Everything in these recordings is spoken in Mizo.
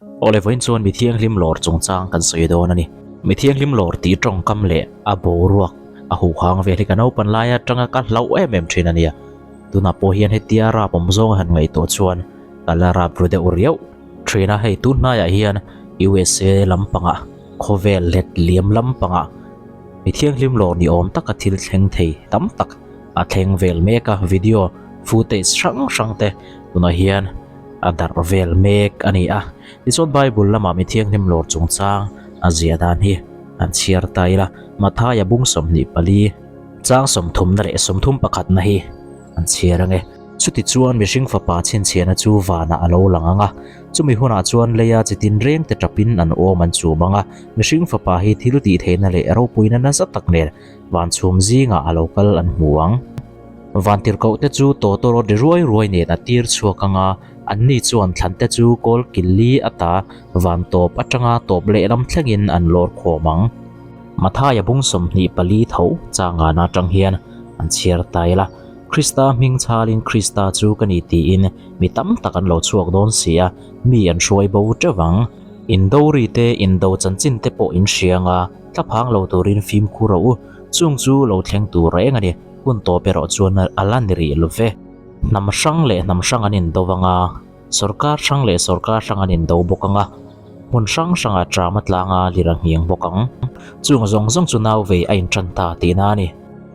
Awle vawiin chuan mi thianghlim lawr chungchang kan sawi dawn a ni. Mi thianghlim lawr tih tawngkam leh a boruak a huhang vel hi ka naupan lai atanga ka hlauh em em thin a nia. Tunah pawh hian hetia rap awm zawng a han ngaihtuah chuan ka la rap ru deuh riauh thin a. Hei tun hnaiah hian USA lampangah khawvel let liam lampangah mi thianghlim lawr ni awm taka thil thleng thei tam tak a thleng vel mek a. Video footage hrang hrang te tunah hian a darh vel mek a ni a. Tichuan Bible lamah mi thianghlim lawr chungchang a ziah dan hi an chhiar ta ila, Mathaia bung 24, chang sawmthumna leh sawmthum pakhatna hi an chhiar ange. Chutichuan mihring fapa chhinchhiahna chu vanah a lo lang ang a, chumi hunah chuan leia chi tinreng te tapin an awm an chum ang a, mihring fapa hi thil tihtheihna leh ropuina nasa tak nen van chhum zingah a lo kal an hmu ang. Vantirhkoh te chu tawtawrawt ri ruai ruai nen a tir chhuak ang a, anni chuan thlan te chu kawl kil li ata van tawp atanga tawp lehlam thlengin an lawr khawm ang. Mathaia bung 24 tho changana atang hian an chhiar ta ila, Krista hming chhalin Krista chu ka ni tiin mi tam tak an lo chhuak dawn si a, mi an hruai bo teuh ang. Indo ri te, indo chanchin te pawh in hria ang a, thlaphang lo turin fimkhur rawh u, chung chu lo thleng tur reng a ni. Hun tawp erawh chuan a la ni rih lo ve. Hnam hrang leh hnam hrang an indo ang a, sawrkar hrang leh sawrkar hrang an indo bawk ang a, hmun hrang hrangah ṭam a tlang a, lir a nghiang bawk ang. Chung zawng zawng chu nau vei a inṭan ta tihna a ni.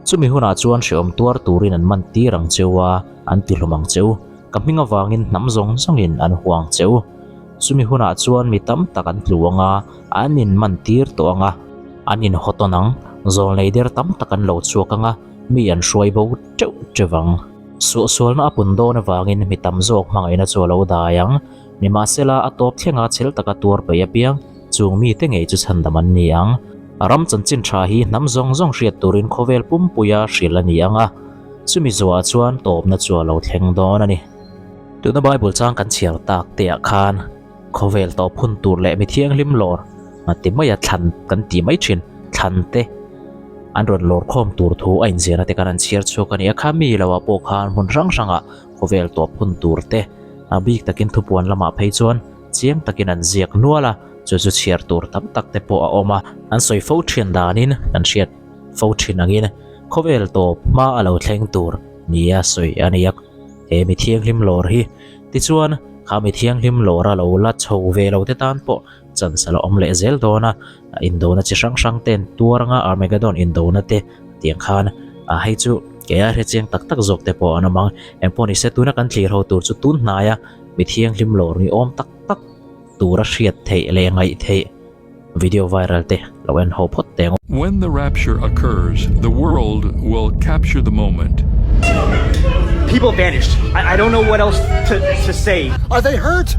Chumi hunah chuan hrehawm tuar turin an man tir ang cheu a, an ti hlum ang cheu. Ka hming avangin hnam zawng zawngin an huang cheu. Chumi hunah chuan mi tam tak an tlu ang a, an inman tir tawh ang a, an inhaw tawn ang. Zawlnei der tam tak an lo chhuak ang a, mi an hruai bo teuh teuh ang. Suahsualna a pun dawn avangin mi tam zawk hmangaihna chu a lo dai ang. Nimahsela, a tawp thlenga chhel taka tuar peih apiang, chung mite ngei chu chhandam an ni ang. Ram chanchin tha hi hnam zawng zawng hriat turin khawvel pumpuia hrilh a ni ang a, chumi zuah chuan tawpna chu a lo thleng dawn a ni. Tuna Bible chang kan chhiar tak te ah khan khawvel tawp hun tur leh mi thianghlim lawr a ti mai a thlan kan ti mai thin thlan te an rawn lawr khawm tur thu a inziahna te khan an chhiar chhuak a ni a kha mi lo ah pawh khan hmun hrang hrang ah khawvel tawp hun tur te a bik takin thupuan lamah phei chuan chiang takin an ziak nual a chu chu chhiar tur tam tak te pawh a awm a an sawi fo thin danin kan hriat fo thin angin khawvel tawp hma a lo thleng tur nia sawi a ni a. He mi thianghlim lawr hi tichuan kha mi thianghlim lawra lo la chho ve lo te tan pawh chance a la awm leh zel dawn a, indona chi hrang hrang ten tuar anga Armageddon indona te tiang khan a hei chu kei a hrechiang tak tak zawk te pawh an awm ang. Engpawh nise tuna kan thlir ho tur chu tun hnaia mi thianghlim lawr ni awm tak tak tura hriat theih leh ngaih theih video viral te lo en ho phawt teh ang. When the rapture occurs, the world will capture the moment. People vanished. I, I don't know what else to, to say. Are they hurt?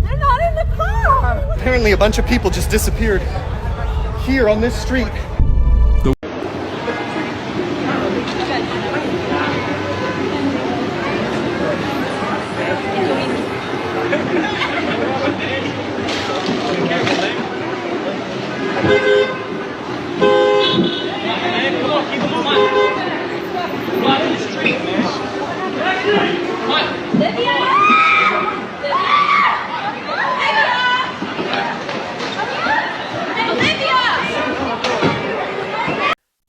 They're not in the car! Apparently, a bunch of people just disappeared here on this street. The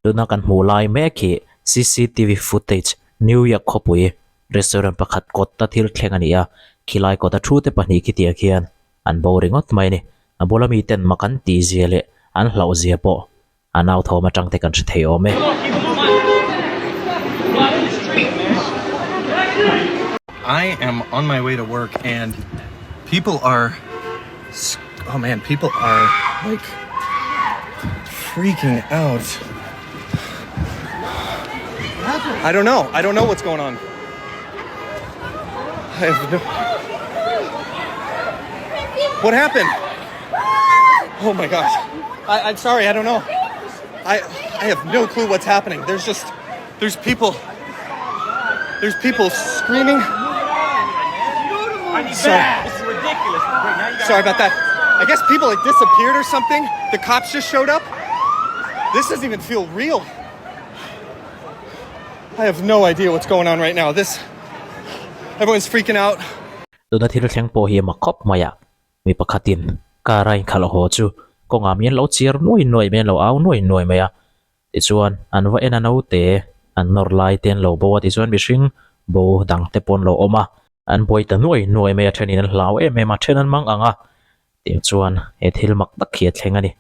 Tuna kan hmuh lai mek hi cctv footage New York khawpui restaurant pakhat kawta thil thleng a ni a, khilai kawta thu te pahnih khitiang khian an bo ringawt mai a ni. A bula miten mak an tih zia leh an hlauh zia pawh a nau thawm atang te kan hre thei awm e. I am on my way to work and people are oh man people are like freaking out. I don't know. I don't know what's going on. I have no What happened? Oh my gosh. I, I'm sorry, I don't know. I I have no clue what's happening. There's just there's people there's people screaming. Sorry. Sorry about that. I guess people like disappeared or something. The cops just showed up. This doesn't even feel real. I have no idea what's going on right now. This everyone's freaking out. Tuna thil thleng pawh hi a mak khawp mai a, mi pakhatin car a inkhalh haw chu kawngah mi an lo chiar nuai nuai mai, an lo au nuai nuai mai a. Tichuan, an va en a naute an nawr lai te an lo bo a, tichuan mihring bo dang te pawh an lo awm a, an buai ta nuai nuai mai a, thenin an hlau em em a, then an mang ang a, tiang chuan he thil mak tak hi a thleng a ni.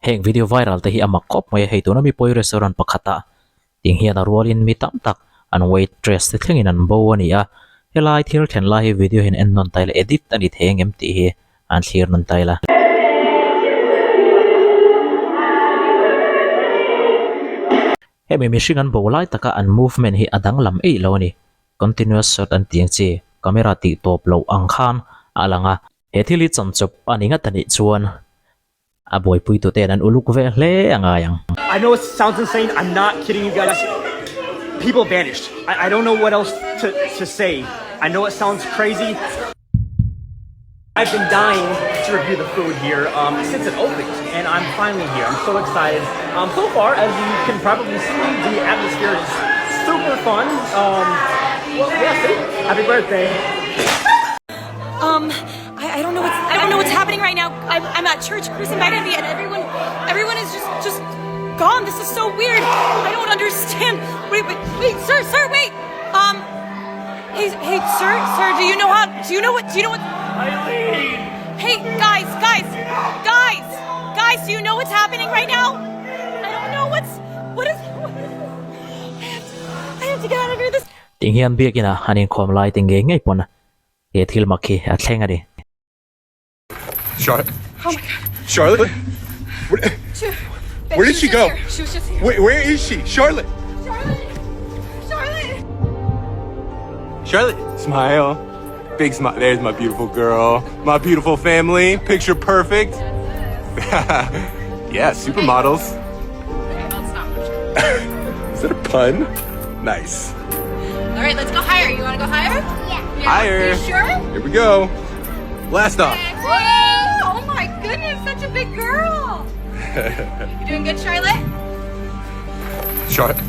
Heng video viral te hi a mak khawp mai a, hei tuna mipui restaurant pakhatah ting hian a rualin mi tam tak an waitress te thlengin an bo a ni a, helai thil thlen lai hi video hian en nawn ta ila edit a ni thei ang em tih hi an thlir nawn ta ila. Hemi mihring an bo lai taka an movement hi a danglam eih lo a ni, continuous shot an tih ang chi camera tih tawp loh ang khan a lang a, he thil hi chanchawp a ni ngat a nih chuan A buaipui tute an uluk ve hle a ngai ang. I know it sounds insane, I'm not kidding you guys, people vanished, I don't know what else to to say, I know it sounds crazy, I've been dying to review the food here um since it opened and I'm finally here, I'm so excited, um so far as you can probably see the atmosphere is super fun, um well yeah see, happy birthday. Um I, I don't know what's I don't know what's happening right now. I'm, I'm at church. Chris invited me, and everyone everyone is just just gone. This is so weird. I don't understand. Wait, wait, wait, sir, sir, wait. Um, hey, hey, sir, sir, do you know how? Do you know what? Do you know what? Eileen. Hey, guys, guys, guys, guys, do you know what's happening right now? I don't know what's what is. What is I have to, I have to get out of here. This. Ting hian biakin a an inkhawm lai te ngei ngei pawn He thil mak hi a thleng a ni. Charlotte. Oh my god. Charlotte. Where, where did she go? She was just here. Where, where is she? Charlotte. Charlotte. Charlotte. Charlotte. Smile. Big smile. There's my beautiful girl. My beautiful family. Picture perfect. yeah, supermodels. Is that a pun? Nice. All right, let's go higher. You want to go higher? Yeah. yeah. Higher. You sure? Here we go. Last off. Whoa! Oh my goodness, such a big girl. you doing good, Charlotte? Charlotte.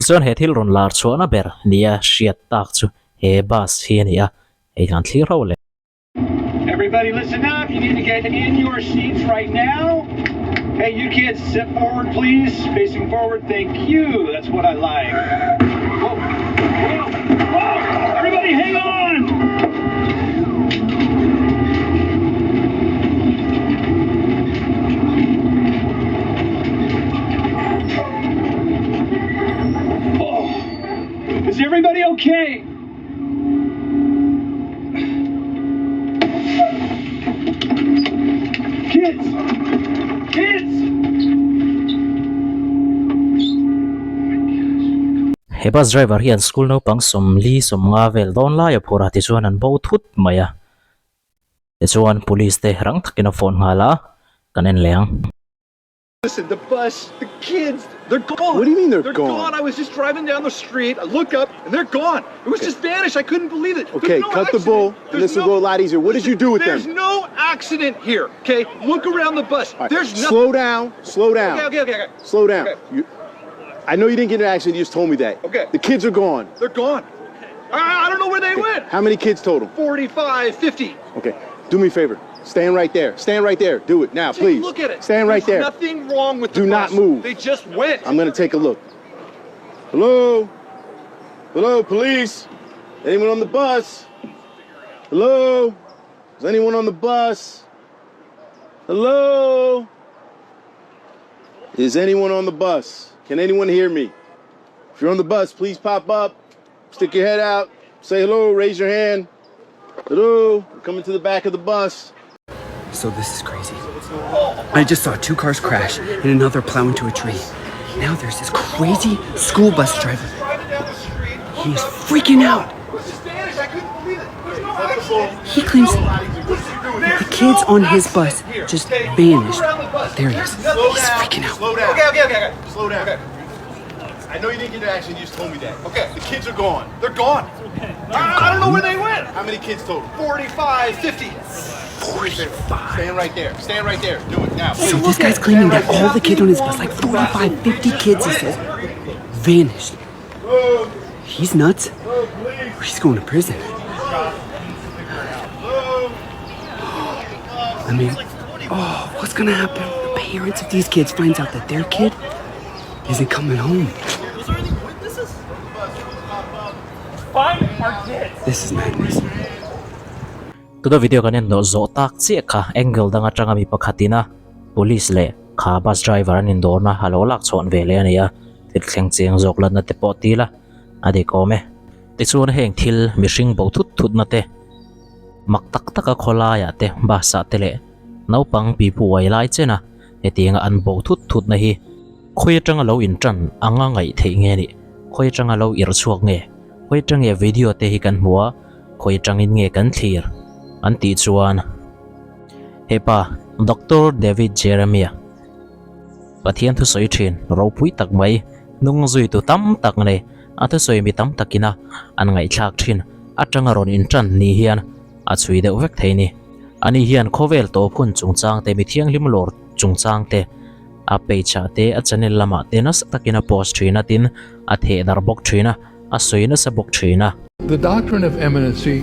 Chuan he thil rawn lar chhuahna ber nia hriat tak chu he bus hi a ni a, hei hian thlir ho leh. Everybody listen up. You need to get in your seats right now. Hey, you kids, sit forward, please. Facing forward. Thank you. That's what I like. Whoa, whoa, whoa. Everybody hang on. Oh, is everybody okay? Kids! Kids! He bus driver hian school naupang sawmli sawmnga vel dawn lai a phur a tichuan an bo thut mai a tichuan police te rang takin a phone nghal a kan en leh ang. Listen, the bus, the kids, they're gone. What do you mean they're they're gone? gone? I was just driving down the street. I look up and they're gone. It was just vanished. I couldn't believe it. Okay, There's no cut the accident. bull, and There's this will go a lot easier. What did you do with them? There's no accident here. Okay, look around the bus. All right, There's nothing. Slow down. Slow down. Okay, okay, okay, okay. Slow down. Okay. You, I know you didn't get in an accident. You just told me that. Okay. The kids are gone. They're gone. I, I don't know where they went. How many kids total? 45, 50. Okay. Do me a favor. Stand right there. Stand right there. Do it now, Take please. a look at it. Stand right There's there. Nothing wrong with the Do not bus. move. They just went. I'm gonna take a look. Hello? Hello, police? Anyone on the bus? Hello? Is anyone on the bus? Hello? Is anyone on the bus? Can anyone hear me? If you're on the bus, please pop up, stick your head out, say hello, raise your hand. Hello, we're coming to the back of the bus. So this is crazy. I just saw two cars crash and another plow into a tree. Now there's this crazy school bus driver. He is freaking out. He claims the kids on his bus just vanished. There he is. He's freaking out. Slow down. Okay, okay, okay, okay. Slow down. I know you didn't get an action, you just told me that. Okay. The kids are gone. They're gone. I, I don't know where they went. How many kids total? 45, 50. 45. Stand right there. Stand right there. Do it now. So this guy's claiming that all the kids on his bus, like 45, 50 kids, he says, vanished. He's nuts. Or he's going to prison. I mean, oh, what's gonna happen when the parents of these kids finds out that their kid isn't coming home? This is madness. Tuna video kan en nawh zawh tak chiah kha angle dang atanga mi pakhatin a police leh kha bus driver an indawrna a lo lak chhawn ve leh a ni a, thil thleng chiang zawk lanna te pawh ti ila a dik awm e. Tichuan heng thil mihring bo thut thut na te mak tak tak a khawlaiah te bus ah te leh naupang pipu uai lai chen a hetianga an bo thut thut na hi khawi atanga lo intan anga ngaih theih nge nih khawi atanga lo irh chhuak nge khawi atang nge video te hi kan hmu a khawi atangin nge kan thlir an tih chuan hepa Doctor David Jeremiah Pathian thusawi thin ropui tak mai hnung zuitu tam tak nei a thusawi mi tam takina an ngaihthlak thin atanga rawn intan ni hian a chhui deuh vek thei ni. Ani hian khawvel tawp hun chungchang te mi thianghlim lawr chungchang te a page ah te a channel lamah te nasa takin a post thin a tin a theh darh bawk thin a a sawi nasa bawk thin a. The doctrine of imminency.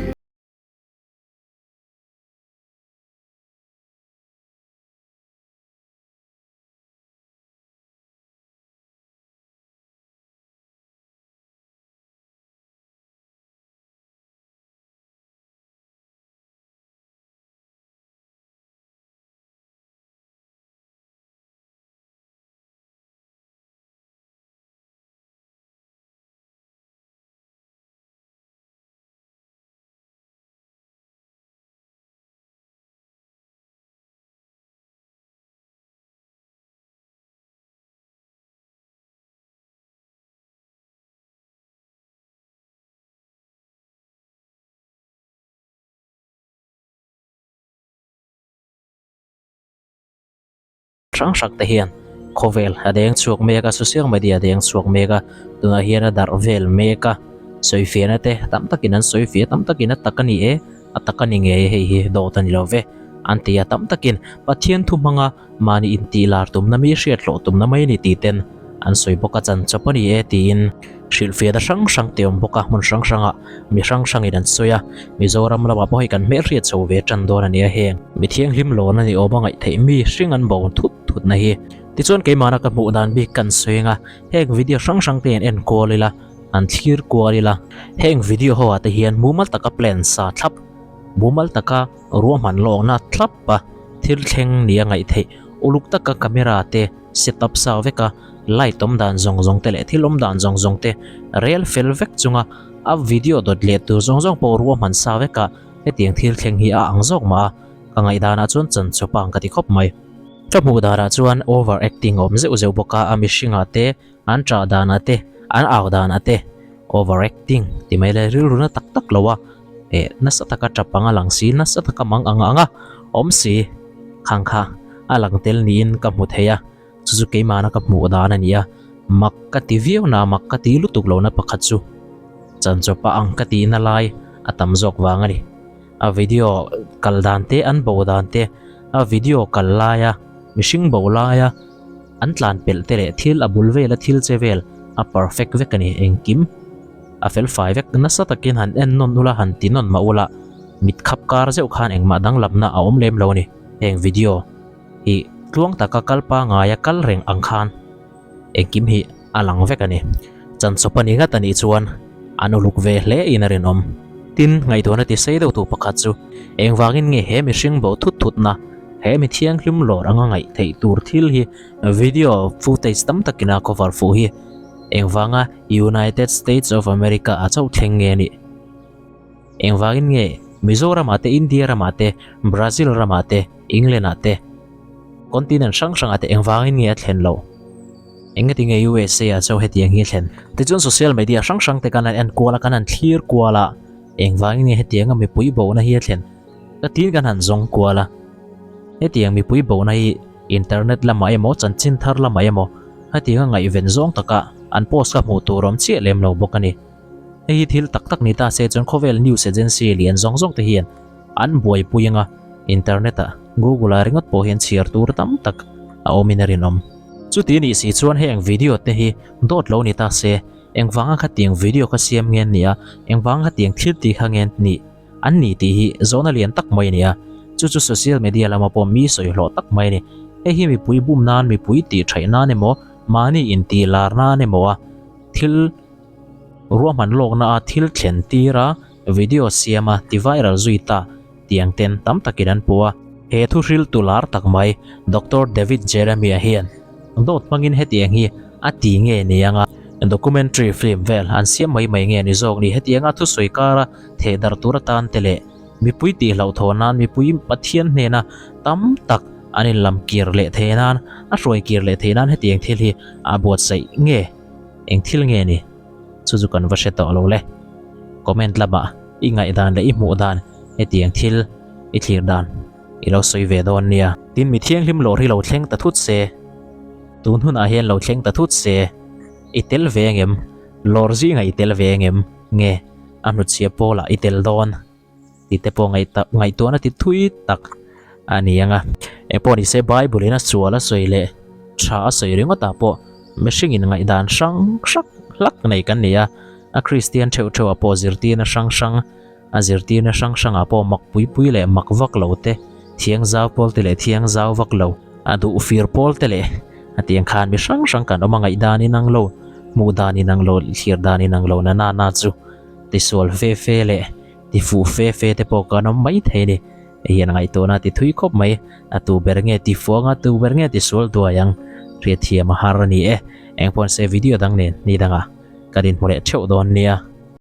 Hrang hrang te hian khawvel a deng chhuak mek a, social media a deng chhuak mek a, tunah hian a darh vel mek a, sawifiahna te tam takin an sawifiah tam takin a tak a ni e, a tak a ni ngei e hei hi dawt a ni lo ve an ti a, tam takin Pathian thu hmanga mahni intih lar tumna mi hriat hlawh tumna mai a ni tih ten an sawi bawk a, chan chawp a ni e tiin hrilhfiahna hrang hrang te awm bawk a, hmun hrang hrangah mi hrang hrangin an sawi a, Mizoram lamah pawh hei kan hmelhriat chho ve tan dawn a nia heng mi thianghlim lawn a ni awm a ngaih theih mi hring an bo thut thut na hi. Tichuan keimahna ka hmuh dan bik kan sawi anga heng video hrang hrang te hian en kual ila an thlir kual ila heng video ho ah te hian mumal taka plan sa thlap mumal taka ruahman lawkna thlap a thil thleng ni a ngaih theih uluk taka camera te set up sa vek a light awm dan zawng zawng te leh thil awm dan zawng zawng te rel fel vek chunga a video dawt leh tur zawng zawng pawh ruahman sa vek a hetiang thil thleng hi a ang zawk mah a ka ngaihdanah chuan chan chawp a ang ka ti khawp mai. Ka hmuh danah chuan over acting a awm zeuh zeuh bawk a a mihringah te an ṭah danah te an au danah te over acting ti mai le rilru na tak tak lo a eh nasa taka ṭap ang a lang si nasa taka mang ang ang a awm si khang kha a lang tel niin ka hmu thei a chu chu keimahna ka hmuh dan a ni a mak ka ti viau na mak ka ti lutuk lohna pakhat chu chanchawpa ang ka tihna lai a tam zawk vang a ni a video kal dan te an bo dan te a video kal laia mihring bo laia An tlan pelh te leh thil a bul vela thil che vel a perfect vek a ni engkim a fel fai vek nasa takin han en nawn ula han ti nawn mah ula mit khap kar zeuh khan engmah danglamna a awm lem lo a ni heng video hi tluang taka kal pangaia kal reng ang khan engkim hi a lang vek a ni chanchawp a ni ngat a nih chuan. an uluk ve hle in a rinawm. Tin, ngaihtuahna ti sei deuh tu pakhat chu engvangin nge he mihring bo thut thutna, he mi thianghlim lawr anga ngaih theih tur thil hi video footage tam takin a cover fuh hi engvanga United States of America a chauh thleng nge nih? Engvangin nge Mizoramah te, India ramah te, Brazil ramah te, England ah te, continent hrang hrangah te engvangin nge a thlen loh? Engati nge USA ah chauh hetiang hi a thlen? Tichuan social media hrang hrang te kan han en kual a, kan han thlir kual a, engvangin nge hetianga mipui bona hi a thlen? Ka tin kan han zawng kual a, hetiang mipui bona hi internet lamah emaw chanchin thar lamah emaw hetianga ngaihven zawng taka an post kha hmuh tur awm chiah lem lo bawk a ni. Hei hi thil tak tak ni ta se chuan khawvel news agency lian zawng zawng te hian an buaipui anga internet ah Google ah ringawt pawh hian chhiar tur tam tak a awm in a rinawm. Chuti nih si chuan heng video te hi dawt lo ni ta se engvanga khatiang video kha siam nge an nih a, engvanga khatiang thil tih kha nge an nih an ni tih hi zawhna lian tak mai a ni a, chu chu social media lama pawh mi sawi hlawh tak mai a ni. Hei hi mipui bum nan, mipui tih thaih nan emaw, mahni intih lar nan emaw a thil Ruahman lawkna a thil thlen tir a, video siam a ti viral zui ta tiang ten tam takin an pu a. He thu hril tu lar tak mai Doctor David Jeremiah hian dawt hmangin hetiang hi a ti nge ni anga documentary film vel an siam mai mai nge ni zawk ni hetianga thusawi kara theh darh tur atan te leh mipui tih hlauhthawn nan mipui Pathian hnena tam tak an inlam kir leh thei nan a hruai kir leh thei nan hetiang thil hi a buatsaih nge. Eng thil nge ni? Chu chu kan va hre tawh lo le. Comment lamah i ngaihdan leh i hmuh dan hetiang thil i thlir dan i lo sawi ve dawn nia. Tin mi thianghlim lawr hi lo thleng ta thut se, tun hunah hian lo thleng ta thut se, i tel ve angem? Lawr zingah i tel ve angem? Nge a hnutchhia pawlah i tel dawn? Tih te pawh ngaihtuahna ti thui tak a ni ang a. Engpawh ni se Bible in a sual a sawi leh tha a sawi ringawt ah pawh mihring in ngaihdan hrang hrang hlak nei kan ni a. A Kristian theuh theuh ah pawh zirtirna hrang hrang a zirtirna hrang hrang ah pawh mak pui pui leh mak vak lo te, thiang zau pawl te leh thiang zau vak lo, a duh fir pawl te leh a tiang khan mi hrang hrang kan awm a ngaihdan inang lo, hmuh dan inang lo, thlir dan inang lo na na na chu tisual fe fe leh ti fuh fe fe te pawh kan awm mai thei a ni. Hei hian ngaihtuahna a ti thui khawp mai. A tu ber nge ti fuang a, tu ber nge ti sual duai ang hriatthiam a har a ni e. Engpawh se video dang nen ni dangah kan inhmu leh theuh dawn nia.